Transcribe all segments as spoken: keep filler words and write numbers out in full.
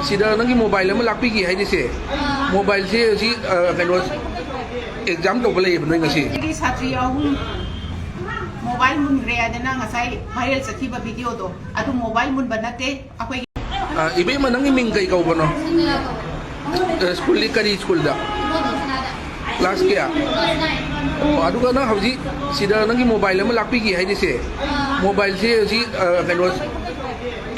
ꯁꯤꯗ ꯅꯪꯒꯤ ꯃꯣꯕꯥꯏꯜ ꯑꯃ ꯂꯥꯛꯄꯤꯒꯦ ꯍꯥꯏꯔꯤꯁꯦ, ꯃꯣꯕꯥꯏꯜꯁꯦ ꯍꯧꯖꯤꯛ, ꯑ, ꯀꯩꯅꯣ, ꯑꯦꯛꯖꯥꯝ ꯇꯧꯕ ꯂꯩꯌꯦꯕ ꯅꯣꯏ ꯉꯁꯤ? ꯑꯩꯒꯤ ꯁꯥꯇ꯭ꯔꯤ ꯑꯍꯨꯝ ꯃꯣꯕꯥꯏꯜ ꯃꯨꯟꯈ꯭ꯔꯦ ꯍꯥꯏꯗꯅ ꯉꯁꯥꯏ ꯚꯥꯏꯔꯦꯜ ꯆꯠꯈꯤꯕ ꯚꯤꯗꯤꯑꯣꯗꯣ, ꯑꯗꯨ ꯃꯣꯕꯥꯏꯜ ꯃꯨꯟꯕ ꯅꯠꯇꯦ꯫ ꯑꯩꯈꯣꯏꯒꯤ ꯑ, ꯏꯕꯦꯝꯃ, ꯅꯪꯒꯤ ꯃꯤꯡ ꯀꯩ ꯀꯧꯕꯅꯣ? ꯑ, ꯁ꯭ꯀꯨꯜꯗꯤ ꯀꯔꯤ ꯁ꯭ꯀꯨꯜꯗ? ꯀ꯭ꯂꯥꯁ ꯀꯌꯥ? ꯑꯣ, ꯑꯗꯨꯒ ꯅꯪ ꯍꯧꯖꯤꯛ ꯁꯤꯗ ꯅꯪꯒꯤ ꯃꯣꯕꯥꯏꯜ ꯑꯃ ꯂꯥꯛꯄꯤꯒꯦ ꯍꯥꯏꯔꯤꯁꯦ, ꯃꯣꯕꯥꯏꯜꯁꯦ ꯍꯧꯖꯤꯛ, ꯑ, ꯀꯩꯅꯣ,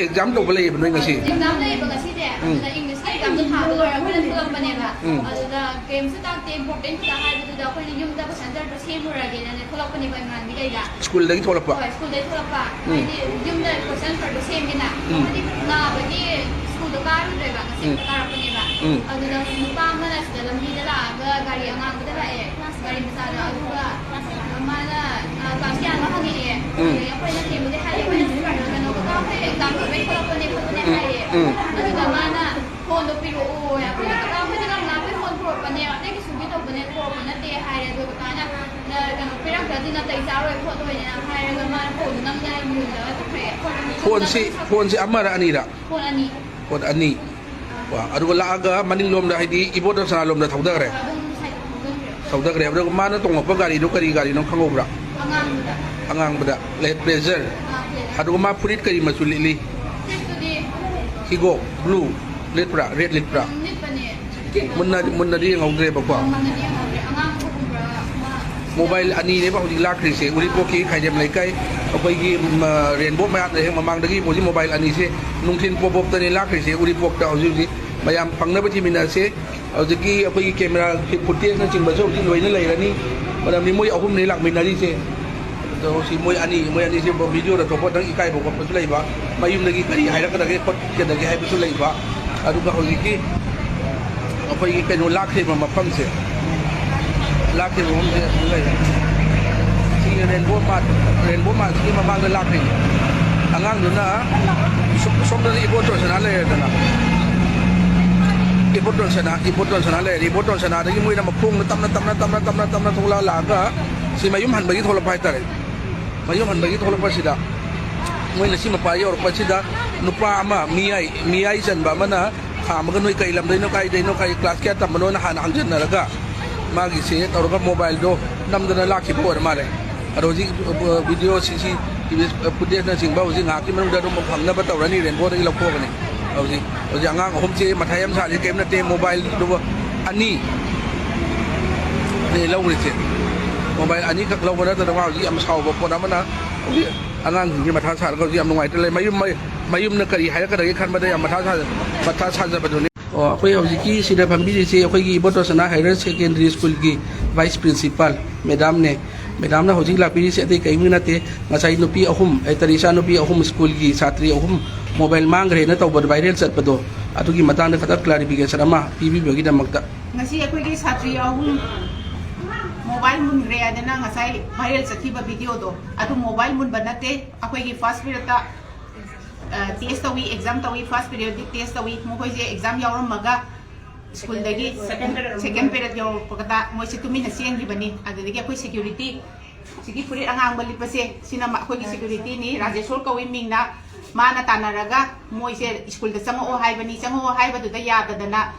ꯑꯦꯛꯖꯥꯝ ꯇꯧꯕ ꯂꯩꯌꯦꯕ ꯅꯣꯏ ꯉꯁꯤ? ꯑꯦꯛꯖꯥꯝ ꯂꯩꯌꯦꯕ ꯉꯁꯤꯁꯦ꯫ ꯎꯝ꯫ ꯑꯗꯨꯗ ꯏꯪꯂꯤꯁꯀꯤ ꯑꯦꯛꯖꯥꯝꯗꯣ ꯊꯥꯕ ꯂꯣꯏꯔꯒ ꯑꯩꯈꯣꯏꯅ ꯊꯣꯛꯂꯛꯄꯅꯦꯕ꯫ ꯎꯝ꯫ ꯑꯗꯨꯗ ꯀꯦꯝꯁꯨ ꯇꯥꯛꯇꯦ, ꯏꯝꯄꯣꯔꯇꯦꯟ ꯈꯤꯇꯪ ꯍꯥꯏꯕꯗꯨꯗ ꯑꯩꯈꯣꯏꯅ ꯌꯨꯝꯗ ꯀꯣꯏꯁꯟ ꯁꯦꯟꯇꯔꯗꯣ ꯁꯦꯝꯃꯨꯔꯒꯦꯅꯅꯦ ꯊꯣꯛꯂꯛꯄꯅꯦꯕ ꯏꯃꯥꯟꯅꯕꯤꯈꯩꯒ꯫ ꯁ꯭ꯀꯨꯜꯗꯒꯤ ꯊꯣꯛꯂꯛꯄ? ꯍꯣꯏ, ꯁ꯭ꯀꯨꯜꯗꯒꯤ ꯊꯣꯛꯂꯛꯄ꯫ ꯎꯝ꯫ ꯍꯥꯏꯗꯤ ꯌꯨꯝꯗ ꯀꯣꯏꯁꯟ ꯁꯦꯟꯇꯔꯗꯣ ꯁꯦꯝꯒꯦꯅ꯫ ꯎꯝ꯫ ꯍꯥꯏꯗꯤ ꯅꯥꯕꯒꯤ ꯁ꯭ꯀꯨꯜꯗꯣ ꯀꯥꯔꯨꯗ꯭ꯔꯦꯕ, ꯉꯁꯤ ꯎꯝ꯫ ꯈꯛꯇ ꯀꯥꯔꯛꯄꯅꯦꯕ꯫ ꯎꯝ꯫ ꯑꯗꯨꯗ ꯅꯨꯄꯥ ꯑꯃꯅ ꯁꯤꯗ ꯂꯝꯕꯤꯗ ꯂꯥꯛꯑꯒ ꯒꯥꯔꯤ ꯑꯉꯥꯡꯕꯗ ꯂꯥꯛꯑꯦ꯫ ꯒꯥꯔꯤ ꯃꯆꯥꯗ, ꯑꯗꯨꯒ ꯃꯥꯅ, ꯑ, ꯀ꯭ꯂꯥꯁ ꯀꯌꯥꯅꯣ ꯍꯪꯉꯛꯑꯦ꯫ ꯎꯝ꯫ ꯑꯗꯨꯗꯒꯤ ꯑꯩꯈꯣꯏꯅ ꯊꯦꯝꯕꯗꯤ ꯍꯥꯏꯔꯦ, ꯑꯩꯈꯣꯏꯅ ꯀꯩꯅꯣ, "ꯀꯀꯥ, ꯑꯩꯈꯣꯏ ꯑꯦꯛꯖꯥꯝ ꯇꯧꯕꯩ ꯊꯣꯛꯂꯛꯄꯅꯦ ꯈꯣꯠꯄꯅꯦ" ꯎꯝ꯫ ꯍꯥꯏꯔꯦ꯫ ꯎꯝ꯫ ꯑꯗꯨꯗ ꯃꯥꯅ, "ꯐꯣꯟꯗꯣ ꯄꯤꯔꯛꯑꯣ" ꯍꯥꯏ꯫ ꯑꯩꯈꯣꯏꯅ, "ꯀꯀꯥ, ꯑꯩꯈꯣꯏꯗꯤ ꯂꯝ ꯂꯥꯞꯄꯩ ꯐꯣꯟ ꯄꯨꯔꯛꯄꯅꯦ, ꯑꯇꯩ ꯀꯩꯁꯨꯒꯤ ꯇꯧꯕꯅꯦ, ꯄꯨꯔꯛꯄ ꯅꯠꯇꯦ" ꯍꯥꯏꯔꯦ꯫ ꯑꯗꯣ ꯀꯀꯥꯅ, "ꯅ-, ꯀꯩꯅꯣ, ꯄꯤꯔꯛꯇ꯭ꯔꯗꯤ ꯅꯥꯇꯩ ꯆꯥꯔꯣꯏ ꯈꯣꯠꯂꯣꯏꯅ" ꯍꯥꯏꯔꯒ ꯃꯥꯅ ꯐꯣꯟꯗꯣ ꯅꯝꯗꯅ ꯌꯣꯜꯂꯒ ꯆꯠꯈ꯭ꯔꯦ꯫ ꯐꯣꯟꯁꯤ, ꯐꯣꯟꯁꯤ ꯑꯃꯔ ꯑꯅꯤꯔ? ꯐꯣꯟ ꯑꯅꯤ꯫ ꯄꯣꯠ ꯑꯅꯤ꯫ ꯋꯥ, ꯑꯗꯨꯒ ꯂꯥꯛꯑꯒ ꯃꯅꯤꯡꯂꯣꯝꯗ, ꯍꯥꯏꯗꯤ ꯏꯕꯣꯇꯣꯟ ꯁꯅꯥꯂꯣꯝꯗ ꯊꯧꯗꯈ꯭ꯔꯦ꯫ ꯑꯗꯨꯝ ꯁꯥꯏꯠ ꯊꯧꯖꯤꯟꯈ꯭ꯔꯦ꯫ ꯊꯧꯗꯈ꯭ꯔꯦ꯫ ꯑꯗꯨꯒ ꯃꯥꯅ ꯇꯣꯡꯉꯛꯄ ꯒꯥꯔꯤꯗꯣ ꯀꯔꯤ ꯒꯥꯔꯤꯅꯣ ꯈꯪꯍꯧꯕ꯭ꯔꯥ? ꯑꯉꯥꯡꯕꯗ꯫ ꯑꯉꯥꯡꯕꯗ, ꯂꯦ-, ꯄ꯭ꯂꯦꯖꯔ꯫ ꯑꯥ, ꯄ꯭ꯂꯦꯖꯔ꯫ ꯑꯗꯨꯒ ꯃꯥ ꯐꯨꯔꯤꯠ ꯀꯔꯤ ꯃꯆꯨ ꯂꯤꯠꯂꯤ? ꯐꯨꯔꯤꯠꯇꯨꯗꯤ ꯍꯤꯒꯣꯛ, ꯕ꯭ꯂꯨ ꯂꯤꯠꯄ꯭ꯔꯥ? ꯔꯦꯗ ꯂꯤꯠꯄ꯭ꯔꯥ? ꯎꯝ, ꯂꯤꯠꯄꯅꯦ꯫ ꯃꯨꯟꯅ, ꯃꯨꯟꯅꯗꯤ ꯌꯦꯡꯍꯧꯗ꯭ꯔꯦꯕꯀꯣ꯫ ꯃꯨꯟꯅꯗꯤ ꯌꯦꯡꯍꯧꯗ꯭ꯔꯦ꯫ ꯑꯉꯥꯡꯕꯒꯨꯝꯕ꯭ꯔꯥ? ꯃꯥ ꯃꯣꯕꯥꯏꯜ ꯑꯅꯤꯅꯦꯕ ꯍꯧꯖꯤꯛ ꯂꯥꯛꯈ꯭ꯔꯤꯁꯦ, ꯎꯔꯤꯄꯣꯛꯀꯤ ꯈꯥꯏꯗꯦꯝ ꯂꯩꯀꯥꯏ, ꯑꯩꯈꯣꯏꯒꯤ, ꯎꯝ, ꯔꯦꯟꯕꯣ ꯃꯌꯥꯝꯗ ꯍꯦꯛ ꯃꯃꯥꯡꯗꯒꯤ ꯍꯧꯖꯤꯛ ꯃꯣꯕꯥꯏꯜ ꯑꯅꯤꯁꯦ ꯅꯨꯡꯊꯤꯜ ꯄꯣꯞ ꯄꯣꯞꯇꯅꯦ ꯂꯥꯛꯈ꯭ꯔꯤꯁꯦ꯫ ꯎꯔꯤꯄꯣꯛꯇ ꯍꯧꯖꯤꯛ ꯍꯧꯖꯤꯛ ꯃꯌꯥꯝ ꯐꯪꯅꯕ ꯊꯤꯃꯤꯟꯅꯁꯦ꯫ ꯍꯧꯖꯤꯛꯀꯤ ꯑꯩꯈꯣꯏꯒꯤ ꯀꯦꯃꯦꯔꯥ ꯐꯨꯇꯦꯖꯅꯆꯤꯡꯕꯁꯨ ꯍꯧꯖꯤꯛ ꯂꯣꯏꯅ ꯂꯩꯔꯅꯤ, ꯃꯔꯝꯗꯤ ꯃꯣꯏ ꯑꯍꯨꯝꯅꯤ ꯂꯥꯛꯃꯤꯟꯅꯔꯤꯁꯦ꯫ ꯑꯗꯣ ꯁꯤ ꯃꯣꯏ ꯑꯅꯤ, ꯃꯣꯏ ꯑꯅꯤꯁꯦ ꯚꯤꯗꯤꯑꯣꯗ ꯊꯣꯛꯄ ꯈꯤꯇꯪ ꯏꯀꯥꯏꯕ ꯈꯣꯠꯄꯁꯨ ꯂꯩꯕ, ꯃꯌꯨꯝꯗꯒꯤ ꯀꯔꯤ ꯍꯥꯏꯔꯛꯀꯗꯒꯦ ꯈꯣꯠꯀꯗꯒꯦ ꯍꯥꯏꯕꯁꯨ ꯂꯩꯕ꯫ ꯑꯗꯨꯒ ꯍꯧꯖꯤꯛꯀꯤ ꯑꯩꯈꯣꯏꯒꯤ ꯀꯩꯅꯣ ꯂꯥꯛꯈ꯭ꯔꯤꯕ ꯃꯐꯝꯁꯦ, ꯂꯥꯛꯈ꯭ꯔꯤꯕ ꯃꯐꯝꯁꯦ ꯑꯁꯤꯗ ꯂꯩꯔꯦ꯫ ꯁꯤꯒꯤ ꯔꯦꯟꯕꯣ ꯃꯥꯔꯠ, ꯔꯦꯟꯕꯣ ꯃꯥꯔꯠꯁꯤꯒꯤ ꯃꯃꯥꯡꯗ ꯂꯥꯛꯈ꯭ꯔꯤꯅꯦ꯫ ꯑꯉꯥꯡꯗꯨꯅ ꯁꯣꯝ-, ꯁꯣꯝꯗꯗꯤ ꯏꯕꯣꯇꯣꯟ ꯁꯅꯥ ꯂꯩꯔꯦꯗꯅ, ꯏꯕꯣꯇꯣꯟ ꯁꯅꯥ, ꯏꯕꯣꯇꯣꯟ ꯁꯅꯥ ꯂꯩꯔꯦ꯫ ꯏꯕꯣꯇꯣꯟ ꯁꯅꯥꯗꯒꯤ ꯃꯣꯏꯅ ꯃꯈꯣꯡꯗ ꯇꯞꯅ, ꯇꯞꯅ, ꯇꯞꯅ, ꯇꯞꯅ, ꯇꯞꯅ ꯊꯣꯛꯂꯛꯑ ꯂꯥꯛꯑꯒ ꯁꯤ ꯃꯌꯨꯝ ꯍꯟꯕꯒꯤ ꯊꯣꯛꯂꯛꯄ ꯍꯥꯏꯇꯥꯔꯦ꯫ ꯃꯌꯨꯝ ꯍꯟꯕꯒꯤ ꯊꯣꯛꯂꯛꯄꯁꯤꯗ ꯃꯣꯏꯅ ꯁꯤ ꯃꯄꯥ ꯌꯧꯔꯛꯄꯁꯤꯗ ꯅꯨꯄꯥ ꯑꯃ ꯃꯤꯌꯥꯏ, ꯃꯤꯌꯥꯏ ꯆꯟꯕ ꯑꯃꯅ ꯈꯥꯝꯃꯒ, "ꯅꯣꯏ ꯀꯩ ꯂꯝꯗꯩꯅꯣ, ꯀꯥꯏꯗꯩꯅꯣ, ꯀꯩ ꯀ꯭ꯂꯥꯁ ꯀꯌꯥ ꯇꯝꯕꯅꯣꯅ?" ꯍꯥꯟꯅ ꯍꯪꯖꯟꯅꯔꯒ, ꯃꯥꯒꯤꯁꯦ ꯇꯧꯔꯒ ꯃꯣꯕꯥꯏꯜꯗꯣ ꯅꯝꯗꯅ ꯂꯥꯛꯈꯤꯕ ꯑꯣꯏꯔ ꯃꯥꯜꯂꯦ꯫ ꯑꯗꯣ ꯍꯧꯖꯤꯛ, ꯑ, ꯚꯤꯗꯤꯑꯣ ꯁꯤ ꯁꯤ ꯇꯤ ꯚꯤ ꯐꯨꯇꯦꯖꯅꯆꯤꯡꯕ ꯍꯧꯖꯤꯛ ꯉꯥꯏꯍꯥꯛꯀꯤ ꯃꯅꯨꯡꯗ ꯑꯗꯨꯝ ꯐꯪꯅꯕ ꯇꯧꯔꯅꯤ, ꯔꯦꯟꯕꯣꯗꯒꯤ ꯂꯧꯊꯣꯛꯑꯒꯅꯤ꯫ ꯍꯧꯖꯤꯛ, ꯍꯧꯖꯤꯛ ꯑꯉꯥꯡ ꯑꯍꯨꯝꯁꯦ ꯃꯊꯥ ꯌꯥꯝ ꯁꯥꯔꯤ, ꯀꯔꯤꯝ ꯅꯠꯇꯦ, ꯃꯣꯕꯥꯏꯜꯗꯨꯕꯨ ꯑꯅꯤ ꯂꯧꯔꯤꯁꯦ꯫ ꯃꯣꯕꯥꯏꯜ ꯑꯅꯤꯈꯛ ꯂꯧꯕ ꯅꯠꯇꯅ, ꯃꯥ ꯍꯧꯖꯤꯛ ꯌꯥꯝ ꯁꯥꯎꯕ ꯄꯣꯠ ꯑꯃꯅ, ꯍꯧꯖꯤꯛ ꯑꯉꯥꯡꯁꯤꯡꯁꯦ ꯃꯊꯥ ꯁꯥꯔꯒ ꯍꯧꯖꯤꯛ ꯌꯥꯝ ꯅꯨꯡꯉꯥꯏꯇ ꯂꯩ꯫ ꯃꯌꯨꯝ, ꯃꯌꯨꯝꯅ ꯀꯔꯤ ꯍꯥꯏꯔꯛꯀꯗꯒꯦ ꯈꯟꯕꯗ ꯌꯥꯝ ꯃꯊꯥ ꯁꯥ-, ꯃꯊꯥ ꯁꯥꯖꯕꯗꯨꯅꯤ꯫ ꯑꯣ, ꯑꯩꯈꯣꯏ ꯍꯧꯖꯤꯛꯀꯤ ꯁꯤꯗ ꯐꯝꯕꯤꯔꯤꯁꯦ ꯑꯩꯈꯣꯏꯒꯤ ꯏꯕꯣꯇꯣꯟ ꯁꯅꯥ ꯍꯥꯌꯔ ꯁꯦꯀꯦꯟꯗꯔꯤ ꯁ꯭ꯀꯨꯜꯒꯤ ꯚꯥꯏꯁ ꯄ꯭ꯔꯤꯟꯁꯤꯄꯥꯜ ꯃꯦꯗꯥꯝꯅꯦ꯫ ꯃꯦꯗꯥꯝꯅ ꯍꯧꯖꯤꯛ ꯂꯥꯛꯄꯤꯔꯤꯁꯦ ꯑꯇꯩ ꯀꯔꯤꯝꯒꯤ ꯅꯠꯇꯦ, ꯉꯁꯥꯏ ꯅꯨꯄꯤ ꯑꯍꯨꯝ, ꯑꯩ, ꯇꯔꯤꯁꯥ ꯅꯨꯄꯤ ꯑꯍꯨꯝ, ꯁ꯭ꯀꯨꯜꯒꯤ ꯁꯥꯇ꯭ꯔꯤ ꯑꯍꯨꯝ ꯃꯣꯕꯥꯏꯜ ꯃꯥꯡꯈ꯭ꯔꯦꯅ ꯇꯧꯕꯗ ꯚꯥꯏꯔꯦꯜ ꯆꯠꯄꯗꯣ, ꯑꯗꯨꯒꯤ ꯃꯇꯥꯡꯗ ꯈꯤꯇꯪ ꯀ꯭ꯂꯥꯔꯤꯐꯤꯀꯦꯁꯟ ꯑꯃ ꯄꯤꯕꯤꯕꯒꯤꯗꯃꯛꯇ꯫ ꯉꯁꯤ ꯑꯩꯈꯣꯏꯒꯤ ꯁꯥꯇ꯭ꯔꯤ ꯑꯍꯨꯝ ꯃꯣꯕꯥꯏꯜ ꯃꯨꯟꯈ꯭ꯔꯦ ꯍꯥꯏꯗꯅ ꯉꯁꯥꯏ ꯚꯥꯏꯔꯦꯜ ꯆꯠꯈꯤꯕ ꯚꯤꯗꯤꯑꯣꯗꯣ, ꯑꯗꯨ ꯃꯣꯕꯥꯏꯜ ꯃꯨꯟꯕ ꯅꯠꯇꯦ꯫ ꯑꯩꯈꯣꯏꯒꯤ ꯐꯥꯔꯁ ꯄꯤꯔꯤꯌꯠꯇ, ꯑ, ꯇꯦꯁ ꯇꯧꯏ, ꯑꯦꯛꯖꯥꯝ ꯇꯧꯏ, ꯐꯥꯔꯁ ꯄꯤꯔꯤꯌꯠꯇꯤ ꯇꯦꯁ ꯇꯧꯏ꯫ ꯃꯈꯣꯏꯁꯦ ꯑꯦꯛꯖꯥꯝ ꯌꯥꯎꯔꯝꯃꯒ ꯁ꯭ꯀꯨꯜꯗꯒꯤ ꯁꯦꯀꯦꯟ ꯄꯤꯔꯤꯌꯠ ꯌꯧꯔꯛꯄꯗ ꯃꯣꯏꯁꯦ ꯇꯨꯃꯤꯟꯅ ꯆꯦꯟꯈꯤꯕꯅꯤ꯫ ꯑꯗꯨꯗꯒꯤ ꯑꯩꯈꯣꯏ ꯁꯦꯀ꯭ꯌꯨꯔꯤꯇꯤ, ꯁꯤꯒꯤ ꯐꯨꯔꯤꯠ ꯑꯉꯥꯡꯕ ꯂꯤꯠꯄꯁꯦ, ꯁꯤꯅ ꯃ-, ꯑꯩꯈꯣꯏꯒꯤ ꯁꯦꯀ꯭ꯌꯨꯔꯤꯇꯤꯅꯤ, ꯔꯥꯖꯦꯁꯣꯔ ꯀꯧꯏ ꯃꯤꯡꯅ꯫ ꯃꯥꯅ ꯇꯥꯟꯅꯔꯒ ꯃꯣꯏꯁꯦ ꯁ꯭ꯀꯨꯜꯗ ꯆꯪꯉꯛꯑꯣ ꯍꯥꯏꯕꯅꯤ, ꯆꯪꯉꯛꯑꯣ ꯍꯥꯏꯕꯗꯨꯗ ꯌꯥꯗꯗꯅ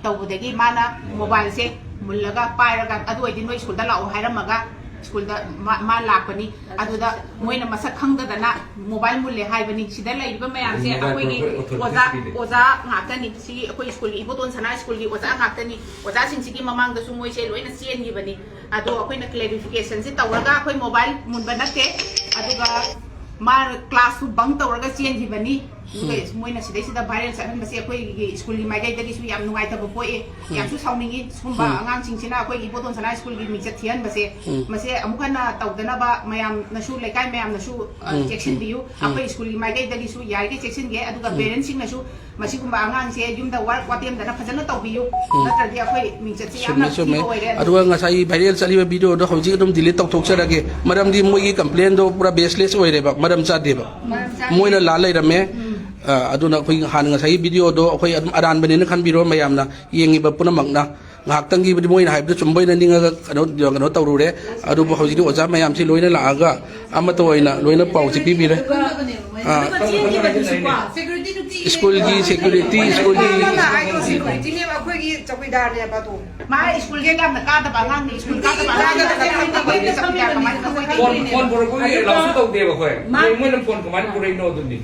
ꯇꯧꯕꯗꯒꯤ ꯃꯥꯅ ꯃꯣꯕꯥꯏꯜꯁꯦ ꯃꯨꯜꯂꯒ ꯄꯥꯏꯔꯒ, "ꯑꯗꯨ ꯑꯣꯏꯗꯤ ꯅꯣꯏ ꯁ꯭ꯀꯨꯜꯗ ꯂꯥꯛꯑꯣ" ꯍꯥꯏꯔꯝꯃꯒ ꯁ꯭ꯀꯨꯜꯗ ꯃꯥ, ꯃꯥ ꯂꯥꯛꯄꯅꯤ꯫ ꯑꯗꯨꯗ ꯃꯣꯏꯅ ꯃꯁꯛ ꯈꯪꯗꯗꯅ ꯃꯣꯕꯥꯏꯜ ꯃꯨꯜꯂꯦ ꯍꯥꯏꯕꯅꯤ꯫ ꯁꯤꯗ ꯂꯩꯔꯤꯕ ꯃꯌꯥꯝꯁꯦ ꯃꯣꯕꯥꯏꯜ ꯑꯩꯈꯣꯏꯒꯤ ꯑꯣꯊꯣꯔꯤꯇꯤꯁ ꯑꯣꯖꯥ, ꯄꯤꯔꯦ꯫ ꯑꯣꯖꯥ ꯉꯥꯛꯇꯅꯤ꯫ ꯁꯤ ꯑꯩꯈꯣꯏ ꯁ꯭ꯀꯨꯜꯒꯤ ꯏꯕꯣꯇꯣꯟ ꯁꯅꯥ ꯁ꯭ꯀꯨꯜꯒꯤ ꯑꯣꯖꯥ ꯉꯥꯛꯇꯅꯤ꯫ ꯑꯣꯖꯥꯁꯤꯡꯁꯤꯒꯤ ꯃꯃꯥꯡꯗꯁꯨ ꯃꯣꯏꯁꯦ ꯂꯣꯏꯅ ꯆꯦꯟꯈꯤꯕꯅꯤ꯫ ꯑꯗꯣ ꯑꯩꯈꯣꯏꯅ ꯀ꯭ꯂꯦꯔꯤꯐꯤꯀꯦꯁꯟꯁꯤ ꯇꯧꯔꯒ ꯑꯩꯈꯣꯏ ꯃꯣꯕꯥꯏꯜ ꯃꯨꯟꯕ ꯅꯠꯇꯦ, ꯑꯗꯨꯒ ꯃꯥ ꯀ꯭ꯂꯥꯁꯁꯨ ꯕꯪ ꯇꯧꯔꯒ ꯆꯦꯟꯈꯤꯕꯅꯤ꯫ ꯑꯗꯨꯒ ꯎꯝ꯫ ꯃꯣꯏꯅ ꯁꯤꯗꯩꯁꯤꯗ ꯚꯥꯏꯔꯦꯜ ꯆꯠꯍꯟꯕꯁꯦ ꯑꯩꯈꯣꯏꯒꯤ ꯁ꯭ꯀꯨꯜꯒꯤ ꯃꯥꯏꯀꯩꯗꯒꯤꯁꯨ ꯌꯥꯝ ꯅꯨꯡꯉꯥꯏꯇꯕ ꯄꯣꯛꯑꯦ, ꯎꯝ꯫ ꯌꯥꯝꯁꯨ ꯁꯥꯎꯅꯤꯡꯉꯤ꯫ ꯁꯤꯒꯨꯝꯕ ꯎꯝ꯫ ꯑꯉꯥꯡꯁꯤꯡꯁꯤꯅ ꯑꯩꯈꯣꯏꯒꯤ ꯏꯕꯣꯇꯣꯟ ꯁꯅꯥ ꯁ꯭ꯀꯨꯜꯒꯤ ꯃꯤꯡꯆꯠ ꯊꯤꯍꯟꯕꯁꯦ, ꯎꯝ꯫ ꯃꯁꯦ ꯑꯃꯨꯛ ꯍꯟꯅ ꯇꯧꯗꯅꯕ ꯃꯌꯥꯝꯅꯁꯨ, ꯂꯩꯀꯥꯏ ꯃꯌꯥꯝꯅꯁꯨ, ꯑ, ꯎꯝ꯫ ꯆꯦꯛꯁꯤꯟꯕꯤꯌꯨ꯫ ꯎꯝ꯫ ꯑꯩꯈꯣꯏ ꯁ꯭ꯀꯨꯜꯒꯤ ꯃꯥꯏꯀꯩꯗꯒꯤꯁꯨ ꯌꯥꯔꯤꯈꯩ ꯆꯦꯛꯁꯤꯟꯒꯦ, ꯑꯗꯨꯒ ꯎꯝ꯫ ꯄꯦꯔꯦꯟꯁꯁꯤꯡꯅꯁꯨ ꯃꯁꯤꯒꯨꯝꯕ ꯑꯉꯥꯡꯁꯦ ꯌꯨꯝꯗ ꯋꯥꯔꯛ ꯋꯥꯇꯦꯝꯗꯅ ꯐꯖꯅ ꯇꯧꯕꯤꯌꯨ꯫ ꯎꯝ꯫ ꯅꯠꯇ꯭ꯔꯗꯤ ꯑꯩꯈꯣꯏ ꯃꯤꯡꯆꯠꯁꯦ ꯌꯥꯝꯅ ꯆꯨꯝꯃꯦ, ꯆꯨꯝꯃꯦ꯫ ꯊꯤꯕ ꯑꯣꯏꯔꯦ꯫ ꯑꯗꯨꯒ ꯉꯁꯥꯏ ꯚꯥꯏꯔꯦꯜ ꯆꯠꯂꯤꯕ ꯚꯤꯗꯤꯑꯣꯗꯣ ꯍꯧꯖꯤꯛ ꯑꯗꯨꯝ ꯗꯤꯂꯤꯠ ꯇꯧꯊꯣꯛꯆꯔꯒꯦ꯫ ꯃꯔꯝꯗꯤ ꯃꯣꯏꯒꯤ ꯀꯝꯄ꯭ꯂꯦꯟꯗꯣ ꯄꯨꯔꯥ ꯕꯦꯁꯂꯦꯁ ꯑꯣꯏꯔꯦꯕ, ꯃꯔꯝ ꯆꯥꯗꯦꯕ꯫ ꯃꯔꯝ ꯆꯥꯗꯦ꯫ ꯃꯣꯏꯅ ꯂꯥꯜ ꯂꯩꯔꯝꯃꯦ꯫ ꯎꯝ꯫ ꯑ, ꯑꯗꯨꯅ ꯑꯩꯈꯣꯏ ꯍꯥꯟꯅ ꯉꯁꯥꯏꯒꯤ ꯚꯤꯗꯤꯑꯣꯗꯣ ꯑꯩꯈꯣꯏ ꯑꯗꯨꯝ ꯑꯔꯥꯟꯕꯅꯦꯅ ꯈꯟꯕꯤꯔꯣ ꯃꯌꯥꯝꯅ, ꯌꯦꯡꯉꯤꯕ ꯄꯨꯝꯅꯃꯛꯅ꯫ ꯉꯥꯏꯍꯥꯛꯇꯪꯒꯤꯕꯨꯗꯤ ꯃꯣꯏꯅ ꯍꯥꯏꯕꯗꯨ ꯆꯨꯝꯕ ꯑꯣꯏꯅ ꯅꯤꯡꯉꯒ ꯀꯩꯅꯣ, ꯀꯩꯅꯣ ꯇꯧꯔꯨꯔꯦ꯫ ꯑꯗꯨꯕꯨ ꯍꯧꯖꯤꯛꯇꯤ ꯑꯣꯖꯥ ꯃꯌꯥꯝꯁꯤ ꯂꯣꯏꯅ ꯂꯥꯛꯑꯒ ꯑꯃꯠꯇ ꯑꯣꯏꯅ ꯂꯣꯏꯅ ꯄꯥꯎꯁꯤ ꯄꯤꯕꯤꯔꯦ꯫ ꯑꯥ꯫ ꯑꯗꯨꯒ ꯆꯦꯟꯈꯤꯕꯗꯨꯁꯨꯀꯣ, ꯁꯦꯀ꯭ꯌꯨꯔꯤꯇꯤ ꯅꯨꯡꯇꯤ ꯁ꯭ꯀꯨꯜꯒꯤ ꯁꯦꯀ꯭ꯌꯨꯔꯤꯇꯤ, ꯁ꯭ꯀꯨꯜꯒꯤ ꯅꯪꯅ ꯍꯥꯏꯗꯣ ꯁꯦꯀ꯭ꯌꯨꯔꯤꯇꯤꯅꯦꯕ, ꯑꯩꯈꯣꯏꯒꯤ ꯆꯧꯀꯤꯗꯥꯔꯅꯦꯕ ꯑꯗꯣ꯫ ꯃꯥ ꯁ꯭ꯀꯨꯜꯁꯦ ꯌꯥꯝꯅ ꯀꯥꯗꯕ ꯑꯉꯥꯡꯅꯤ, ꯁ꯭ꯀꯨꯜ ꯀꯥꯗꯕ ꯑꯉꯥꯡꯅꯤ꯫ ꯐꯣꯟ, ꯐꯣꯟ ꯄꯨꯔꯛꯄꯒꯤ ꯑꯦꯂꯥꯎꯁꯨ ꯇꯧꯗꯦꯕ ꯑꯩꯈꯣꯏ꯫ ꯃꯥ ꯃꯣꯏ, ꯃꯣꯏꯅ ꯐꯣꯟ ꯀꯃꯥꯏꯅ ꯄꯨꯔꯛꯏꯅꯣ ꯑꯗꯨꯅꯤ꯫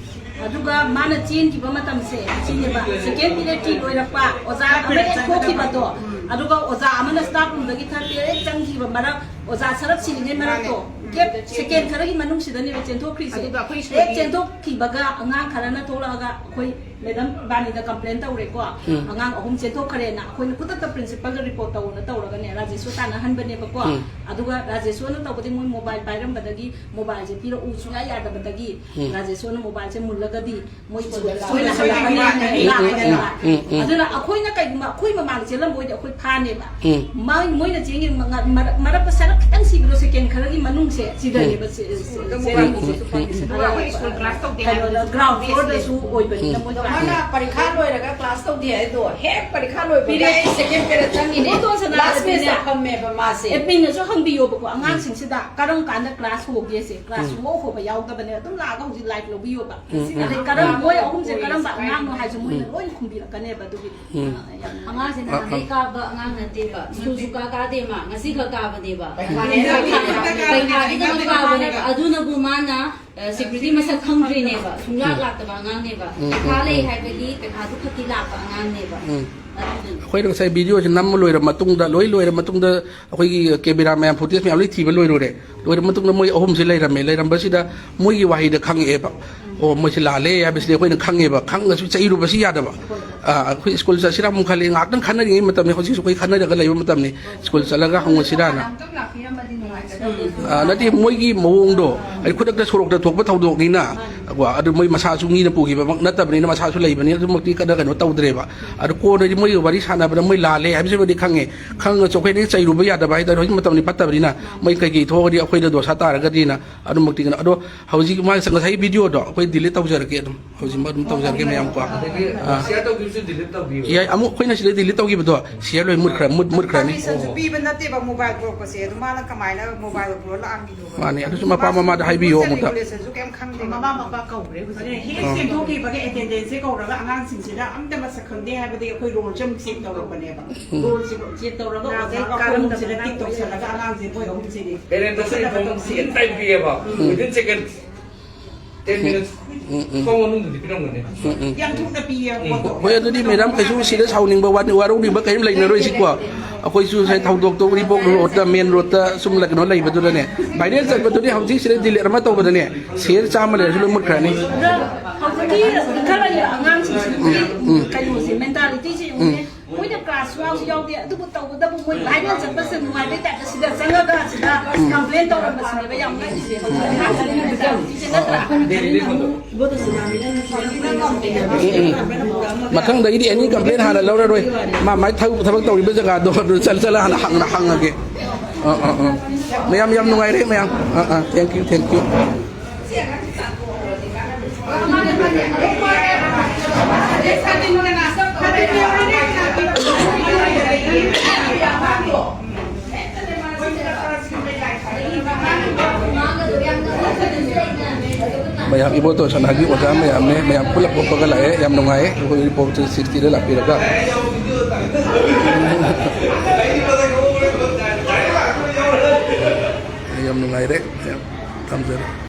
ꯑꯗꯨꯒ ꯃꯥꯅ ꯆꯦꯟꯈꯤꯕ ꯃꯇꯝꯁꯦ ꯁꯤꯅꯦꯕ, ꯁꯦꯀꯦꯟ ꯄꯤꯔꯤꯌꯠꯀꯤ ꯂꯣꯏꯔꯛꯄ ꯑꯣꯖꯥ ꯑꯃ ꯍꯦꯛ ꯊꯣꯛꯈꯤꯕꯗꯣ, ꯑꯗꯨꯒ ꯑꯣꯖꯥ ꯑꯃꯅ ꯁ꯭ꯇꯥꯐ ꯔꯨꯝꯗꯒꯤ ꯊꯥꯔꯛꯄ ꯍꯦꯛ ꯆꯪꯈꯤꯕ ꯃꯔꯛ, ꯑꯣꯖꯥ ꯁꯔꯞ ꯁꯤꯂꯤꯡꯒꯤ ꯃꯔꯛꯇꯣ, ꯒꯦꯞ ꯁꯦꯀꯦꯟ ꯈꯔꯒꯤ ꯃꯅꯨꯡꯁꯤꯗꯅꯦꯕ ꯆꯦꯟꯊꯣꯛꯈ꯭ꯔꯤꯁꯦ꯫ ꯑꯗꯨꯒ ꯑꯩꯈꯣꯏ ꯍꯦꯛ ꯁ꯭ꯀꯨꯜꯒꯤ ꯆꯦꯟꯊꯣꯛꯈꯤꯕꯒ ꯑꯉꯥꯡ ꯈꯔꯅ ꯊꯣꯛꯂꯛꯑꯒ ꯑꯩꯈꯣꯏ ꯃꯦꯗꯝ ꯏꯕꯥꯅꯤꯗ ꯀꯝꯄ꯭ꯂꯦꯟ ꯇꯧꯔꯦꯀꯣ꯫ ꯎꯝ꯫ ꯑꯉꯥꯡ ꯑꯍꯨꯝ ꯆꯦꯟꯊꯣꯛꯈ꯭ꯔꯦꯅ ꯑꯩꯈꯣꯏꯅ ꯈꯨꯗꯛꯇ ꯄ꯭ꯔꯤꯟꯁꯤꯄꯜꯗ ꯔꯤꯄꯣꯔꯠ ꯇꯧꯅ ꯇꯧꯔꯒꯅꯦ, ꯔꯥꯖꯦꯁꯣꯔ ꯇꯥꯟꯅꯍꯟꯕꯅꯦꯕꯀꯣ꯫ ꯎꯝ꯫ ꯑꯗꯨꯒ ꯔꯥꯖꯦꯁꯣꯔꯅ ꯇꯧꯕꯗꯤ ꯃꯣꯏ ꯃꯣꯕꯥꯏꯜ ꯄꯥꯏꯔꯝꯕꯗꯒꯤ, ꯃꯣꯕꯥꯏꯜꯁꯦ ꯄꯤꯔꯛꯎ ꯁꯨꯡꯌꯥ ꯌꯥꯗꯕꯗꯒꯤ, ꯎꯝ꯫ ꯔꯥꯖꯦꯁ꯭ꯋꯔꯅ ꯃꯣꯕꯥꯏꯜꯁꯦ ꯃꯨꯜꯂꯒꯗꯤ ꯃꯣꯏ ꯁ꯭ꯀꯨꯜꯗ ꯁ꯭ꯀꯨꯜꯗ ꯁꯣꯏꯗꯅ ꯍꯜꯂꯛꯑꯅꯤ ꯍꯜꯂꯛꯑꯅꯤ ꯍꯥꯏꯅ ꯍꯥꯏꯅ ꯂꯥꯛꯄꯅꯦꯕ꯫ ꯎꯝ, ꯎꯝ꯫ ꯑꯗꯨꯅ ꯑꯩꯈꯣꯏꯅ ꯀꯩꯒꯨꯝꯕ ꯑꯩꯈꯣꯏ ꯃꯃꯥꯡꯗ ꯆꯦꯜꯂꯝꯕ ꯑꯣꯏꯗꯤ ꯑꯩꯈꯣꯏ ꯐꯥꯅꯦꯕ꯫ ꯎꯝ꯫ ꯃꯥ-, ꯃꯣꯏꯅ ꯆꯦꯟꯈꯤꯕ ꯃꯉꯥ-, ꯃꯔꯛ-, ꯃꯔꯛꯇ ꯁꯔꯞ ꯈꯤꯇꯪ ꯁꯤꯕꯗꯣ ꯁꯦꯀꯦꯟ ꯈꯔꯒꯤ ꯃꯅꯨꯡꯁꯦ ꯁꯤꯗꯅꯦꯕ ꯆꯦ-, ꯆꯦ-, ꯎꯝ, ꯎꯝ, ꯆꯦꯟꯈꯤꯕꯁꯦ꯫ ꯎꯝ, ꯎꯝ, ꯎꯝ꯫ ꯑꯗꯨꯒ ꯑꯩꯈꯣꯏ ꯁ꯭ꯀꯨꯜ ꯀ꯭ꯂꯥꯁ ꯇꯧꯗꯦ ꯀꯩꯅꯣꯗ ꯍꯥꯏꯕꯗꯨꯁꯨ ꯒ꯭ꯔꯥꯎꯟ ꯐ꯭ꯂꯣꯔꯗꯁꯨ ꯑꯣꯏꯕꯅꯤꯅ ꯎꯝ꯫ ꯃꯣꯏ ꯃꯥꯅ ꯄꯔꯤꯈꯥ ꯂꯣꯏꯔꯒ ꯀ꯭ꯂꯥꯁ ꯇꯧꯗꯦ ꯍꯥꯏꯗꯣ ꯍꯦꯛ ꯄꯔꯤꯈꯥ ꯂꯣꯏꯕꯒ ꯄꯤꯔꯦ꯫ ꯑꯩ ꯁꯦꯀꯦꯟ ꯄꯦꯔꯦꯗ ꯆꯪꯉꯤꯅꯦ꯫ ꯐꯣꯇꯣ ꯁꯅꯥ ꯂꯥꯁ ꯕꯦꯟꯁꯇ ꯑꯗꯨꯅꯦ꯫ ꯐꯝꯃꯦꯕ ꯃꯥꯁꯦ꯫ ꯑꯦꯗꯃꯤꯟꯅꯁꯨ ꯍꯪꯕꯤꯌꯣꯕꯀꯣ, ꯎꯝ꯫ ꯑꯉꯥꯡꯁꯤꯡꯁꯤꯗ ꯀꯔꯝ ꯀꯥꯟꯗ ꯀ꯭ꯂꯥꯁ ꯍꯧꯒꯦꯁꯦ, ꯀ꯭ꯂꯥꯁ ꯎꯝ꯫ ꯁꯨꯡꯍꯧ ꯍꯧꯕ ꯌꯥꯎꯗꯕꯅꯦ, ꯑꯗꯨꯝ ꯂꯥꯛꯑꯒ ꯍꯧꯖꯤꯛ ꯂꯥꯏꯚ ꯂꯧꯕꯤꯌꯣꯕ꯫ ꯎꯝ, ꯎꯝ꯫ ꯑꯗꯩ ꯀꯔꯝ-, ꯃꯣꯏ ꯑꯍꯨꯝꯁꯦ ꯀꯔꯝꯕ ꯑꯉꯥꯡꯅꯣ ꯍꯥꯏꯁꯦ ꯃꯣꯏꯅ ꯎꯝ꯫ ꯂꯣꯏ ꯈꯨꯝꯕꯤꯔꯛꯀꯅꯦꯕ꯫ ꯑꯗꯨꯒꯤ ꯎꯝ꯫ ꯑꯉꯥꯡꯁꯦ ꯑ, ꯅꯍꯥꯟꯗꯩ ꯑ꯫ ꯀꯥꯕ ꯑꯉꯥꯡ ꯅꯠꯇꯦꯕ, ꯁ꯭ꯀꯨꯜꯁꯨ ꯀꯥ ꯀꯥꯗꯦ ꯃꯥ, ꯉꯁꯤ ꯈꯛ ꯀꯥꯕꯅꯦꯕ꯫ ꯄꯩꯈꯥ ꯄꯩꯈꯥꯒꯤꯗꯃꯛ ꯀꯥꯕꯅꯦꯕ꯫ ꯑꯗꯨꯅꯕꯨ ꯃꯥꯅ, ꯑ, ꯁꯦꯀ꯭ꯌꯨꯔꯤꯇꯤ ꯃꯁꯛ ꯈꯪꯗ꯭ꯔꯤꯅꯦꯕ, ꯁꯨꯡꯂꯥꯛ ꯎꯝ꯫ ꯂꯥꯛꯇꯕ ꯑꯉꯥꯡꯅꯦꯕ꯫ ꯎꯝ, ꯎꯝ, ꯄꯩꯈꯥ ꯂꯩ ꯎꯝ꯫ ꯍꯥꯏꯕꯒꯤ ꯄꯩꯈꯥꯗꯨ ꯈꯛꯀꯤ ꯂꯥꯛꯄ ꯑꯉꯥꯡꯅꯦꯕ꯫ ꯎꯝ꯫ ꯑꯗꯨꯅꯅꯦ꯫ ꯑꯩꯈꯣꯏꯅ ꯉꯁꯥꯏ ꯚꯤꯗꯤꯑꯣꯁꯦ ꯅꯝꯕ ꯂꯣꯏꯔ ꯃꯇꯨꯡꯗ, ꯂꯣꯏ ꯂꯣꯏꯔ ꯃꯇꯨꯡꯗ, ꯑꯩꯈꯣꯏꯒꯤ ꯀꯦꯃꯦꯔꯥ ꯃꯌꯥꯝ, ꯐꯨꯇꯦꯖ ꯃꯌꯥꯝ ꯂꯣꯏ ꯊꯤꯕ ꯂꯣꯏꯔꯨꯔꯦ꯫ ꯂꯣꯏꯔ ꯃꯇꯨꯡꯗ ꯃꯣꯏ ꯑꯍꯨꯝꯁꯦ ꯂꯩꯔꯝꯃꯦ꯫ ꯂꯩꯔꯝꯕꯁꯤꯗ ꯃꯣꯏꯒꯤ ꯋꯥꯍꯩꯗ ꯈꯪꯉꯛꯑꯦꯕ꯫ ꯑꯣ, ꯃꯣꯏꯁꯦ ꯂꯥꯜꯂꯦ ꯍꯥꯏꯕꯁꯤꯗꯤ ꯑꯩꯈꯣꯏꯅ ꯈꯪꯉꯦꯕ꯫ ꯈꯪꯉꯁꯨ ꯆꯩꯔꯨꯕꯁꯤ ꯌꯥꯗꯕ꯫ ꯑꯥ, ꯑꯩꯈꯣꯏ ꯁ꯭ꯀꯨꯜ ꯆꯠꯁꯤꯔꯥ ꯑꯃꯨꯛ ꯈꯜꯂꯤ꯫ ꯉꯥꯏꯍꯥꯛꯇꯪ ꯈꯟꯅꯔꯤꯉꯩ ꯃꯇꯝꯅꯤ꯫ ꯍꯧꯖꯤꯛꯁꯨ ꯑꯩꯈꯣꯏ ꯈꯟꯅꯔꯒ ꯂꯩꯕ ꯃꯇꯝꯅꯤ꯫ ꯁ꯭ꯀꯨꯜ ꯆꯠꯂꯒ ꯍꯪꯉꯨꯁꯤꯔꯥꯅ꯫ ꯑꯥ, ꯅꯠꯇꯦ, ꯃꯣꯏꯒꯤ ꯃꯑꯣꯡꯗꯣ, ꯑꯩ ꯈꯨꯗꯛꯇ ꯁꯣꯔꯣꯛꯇ ꯊꯣꯛꯄ ꯊꯧꯗꯣꯛꯅꯤꯅ, ꯀꯣ, ꯑꯗꯨ ꯃꯣꯏ ꯃꯁꯥꯁꯨ ꯃꯤꯅ ꯄꯨꯈꯤꯕꯃꯛ ꯅꯠꯇꯕꯅꯤꯅ, ꯃꯁꯥꯁꯨ ꯂꯩꯕꯅꯤꯅ ꯑꯗꯨꯃꯛꯇꯤ ꯀꯟꯅ ꯀꯩꯅꯣ ꯇꯧꯗ꯭ꯔꯦꯕ꯫ ꯑꯗꯨ ꯀꯣꯟꯅꯗꯤ ꯃꯣꯏꯒ ꯋꯥꯔꯤ ꯁꯥꯟꯅꯕꯗ ꯃꯣꯏ ꯂꯥꯜꯂꯦ ꯍꯥꯏꯕꯁꯤꯃꯗꯤ ꯈꯪꯉꯦ꯫ ꯈꯪꯉꯁꯨ ꯑꯩꯈꯣꯏꯅ ꯆꯩꯔꯨꯕ ꯌꯥꯗꯕ ꯍꯥꯏꯇꯥꯔꯦ꯫ ꯍꯧꯖꯤꯛ ꯃꯇꯝꯗꯤ ꯐꯠꯇꯕꯅꯤꯅ ꯃꯣꯏ ꯀꯩꯀꯩ ꯊꯣꯛꯑꯒꯗꯤ ꯑꯩꯈꯣꯏꯗ ꯗꯣꯁꯥ ꯇꯥꯔꯒꯗꯤꯅ ꯑꯗꯨꯃꯛꯇꯤ ꯀꯩꯅꯣ꯫ ꯑꯗꯣ ꯍꯧꯖꯤꯛ ꯃꯥ ꯉꯁꯥꯏ ꯚꯤꯗꯤꯑꯣꯗꯣ ꯑꯩꯈꯣꯏ Delete ꯇꯧꯖꯔꯒꯦ ꯑꯗꯨꯝ, ꯍꯧꯖꯤꯛꯃꯛ ꯑꯗꯨꯝ ꯇꯧꯖꯔꯒꯦ ꯃꯌꯥꯝ ꯀꯣ꯫ ꯑꯗꯒꯤ ꯑꯥ꯫ Share ꯇꯧꯈꯤꯕꯁꯨ delete ꯇꯧꯕꯤꯌꯨ꯫ ꯌꯥꯏ, ꯑꯃꯨꯛ ꯑꯩꯈꯣꯏꯅ ꯁꯤꯗ delete ꯇꯧꯈꯤꯕꯗꯣ share ꯂꯣꯏ ꯃꯨꯠꯈ꯭ꯔ-, ꯃꯨꯠ-, ꯃꯨꯠꯈ꯭ꯔꯅꯤ꯫ Permission ꯁꯨ ꯄꯤꯕ ꯅꯠꯇꯦꯕ mobile block ꯁꯦ, ꯑꯗꯨ ꯃꯥꯅ ꯀꯃꯥꯏꯅ mobile block ꯂꯥꯛꯑꯝꯃꯤꯅꯣꯕ? ꯃꯥꯅꯦ, ꯑꯗꯨꯁꯨ ꯃꯄꯥ ꯃꯃꯥꯗ ꯍꯥꯏꯕꯤꯌꯨ ꯑꯃꯨꯛꯇ꯫ Regulation ꯁꯨ ꯀꯩꯝ ꯈꯪꯗꯦ꯫ ꯃꯃꯥ ꯃꯄꯥ ꯀꯧꯈ꯭ꯔꯦ ꯍꯧꯖꯤꯛ꯫ ꯑꯗꯨꯅꯦ ꯍꯦꯛ ꯑꯥ꯫ ꯆꯦꯟꯊꯣꯛꯈꯤꯕꯒꯤ attendance ꯁꯦ ꯀꯧꯔꯒ ꯑꯉꯥꯡꯁꯤꯡꯁꯤꯅ ꯑꯝꯇ ꯃꯁꯛ ꯈꯪꯗꯦ ꯍꯥꯏꯕꯗꯒꯤ ꯑꯩꯈꯣꯏ roll ꯁꯦ ꯑꯃꯨꯛ check ꯇꯧꯔꯛꯄꯅꯦꯕ꯫ ꯎꯝ꯫ Roll ꯁꯦ check ꯇꯧꯔꯒ ꯑꯣꯖꯥ ꯑꯩꯈꯣꯏ ꯑꯍꯨꯝꯁꯤꯗ tick ꯇꯧꯁꯜꯂꯒ ꯑꯉꯥꯡꯁꯦ ꯃꯣꯏ ꯑꯍꯨꯝꯁꯤꯗꯤ Parent ꯁꯦ ꯂꯣꯏꯁꯤꯟꯅꯕ phone ꯇꯧꯁꯤ꯫ ꯁꯤ time ꯄꯤꯌꯦꯕ꯫ ꯎꯝ꯫ Within second꯫ Ten minutes ꯎꯝ, ꯎꯝ꯫ ꯐꯥꯎ ꯃꯅꯨꯡꯗꯗꯤ ꯄꯤꯔꯝꯒꯅꯤ꯫ ꯎꯝ, ꯎꯝ꯫ ꯌꯥꯝ ꯊꯨꯅ ꯄꯤꯌꯦ ꯎꯝ꯫ ꯄꯣꯠꯇꯣ꯫ ꯍꯣꯏ, ꯑꯗꯨꯗꯤ ꯃꯦꯗꯥꯝ ꯀꯩꯁꯨ ꯁꯤꯗ ꯁꯥꯎꯅꯤꯡꯕ ꯋꯥ-, ꯋꯥꯔꯧꯅꯤꯡꯕ ꯀꯔꯤꯝ ꯂꯩꯅꯔꯣꯏꯁꯤꯀꯣ꯫ ꯑꯩꯈꯣꯏꯁꯨ ꯉꯁꯥꯏ ꯊꯧꯗꯣꯛꯇꯣ ꯎꯔꯤꯄꯣꯛ road ꯇ, main road ꯇ ꯁꯨꯝ ꯂ-, ꯀꯩꯅꯣ ꯂꯩꯕꯗꯨꯗꯅꯦ, viral ꯆꯠꯄꯗꯨꯗꯤ ꯍꯧꯖꯤꯛ ꯁꯤꯗ delete ꯑꯃ ꯇꯧꯕꯗꯅꯦ, share ꯆꯥꯝꯃ ꯂꯩꯔꯁꯨ ꯂꯣꯏ ꯃꯨꯠꯈ꯭ꯔꯅꯤ꯫ ꯑꯗ ꯍꯧꯖꯤꯛꯀꯤ ꯏꯟꯈꯠꯂꯛꯏꯕ ꯑꯉꯥꯡꯁꯤꯡꯁꯤꯒꯤ ꯎꯝ, ꯎꯝ꯫ ꯀꯩꯅꯣꯁꯦ, mentality ꯁꯦ ꯎꯝ꯫ ꯌꯦꯡꯉꯨꯅꯦ꯫ ꯃꯣꯏꯅ class ꯌꯥꯎꯁꯨ ꯌꯥꯎꯗꯦ, ꯑꯗꯨꯕꯨ ꯇꯧꯕꯇꯕꯨ ꯃꯣꯏ viral ꯆꯠꯄꯁꯦ ꯅꯨꯡꯉꯥꯏꯕꯩ type ꯇ ꯁꯤꯗ ꯆꯪꯉꯒ ꯁꯤꯗ complain ꯇꯧꯔꯝꯕꯁꯤꯅꯦꯕ ꯌꯥꯝ ꯉꯛꯏꯁꯦ꯫ ꯅꯠꯇ꯭ꯔꯥ? ꯎꯝ, ꯎꯝ꯫ ꯃꯊꯪꯗꯒꯤꯗꯤ any complain ꯍꯥꯟꯅ ꯂꯧꯔꯔꯣꯏ꯫ ꯃꯥ ꯃꯥꯏ ꯊꯕꯛ, ꯊꯕꯛ ꯇꯧꯔꯤꯕ ꯖꯒꯥꯗꯣ ꯑꯗꯨ ꯆꯠ-, ꯆꯠꯂ ꯍꯥꯟꯅ ꯍꯪ-, ꯍꯪꯉꯒꯦ꯫ ꯑꯥ, ꯑꯥ, ꯑꯥ꯫ ꯃꯌꯥꯝ ꯌꯥꯝ ꯅꯨꯡꯉꯥꯏꯔꯦ ꯃꯌꯥꯝ꯫ ꯑꯥ, ꯑꯥ, thank you, thank you꯫ ꯃꯌꯥꯝ ꯏꯕꯣꯇꯣꯟ ꯁꯅꯥꯒꯤ ꯑꯣꯖꯥ ꯃꯌꯥꯝꯅꯦ, ꯃꯌꯥꯝ ꯄꯨꯂꯞ ꯄꯨꯞꯄꯒ ꯂꯥꯛꯑꯦ, ꯌꯥꯝ ꯅꯨꯡꯉꯥꯏꯌꯦ꯫ ꯑꯩꯈꯣꯏ ꯎꯔꯤꯄꯣꯛ three sixty ꯗ ꯂꯥꯛꯄꯤꯔꯒ꯫ ꯌꯥꯝ ꯅꯨꯡꯉꯥꯏꯔꯦ, ꯌꯥꯝ ꯊꯝꯖꯔꯦ꯫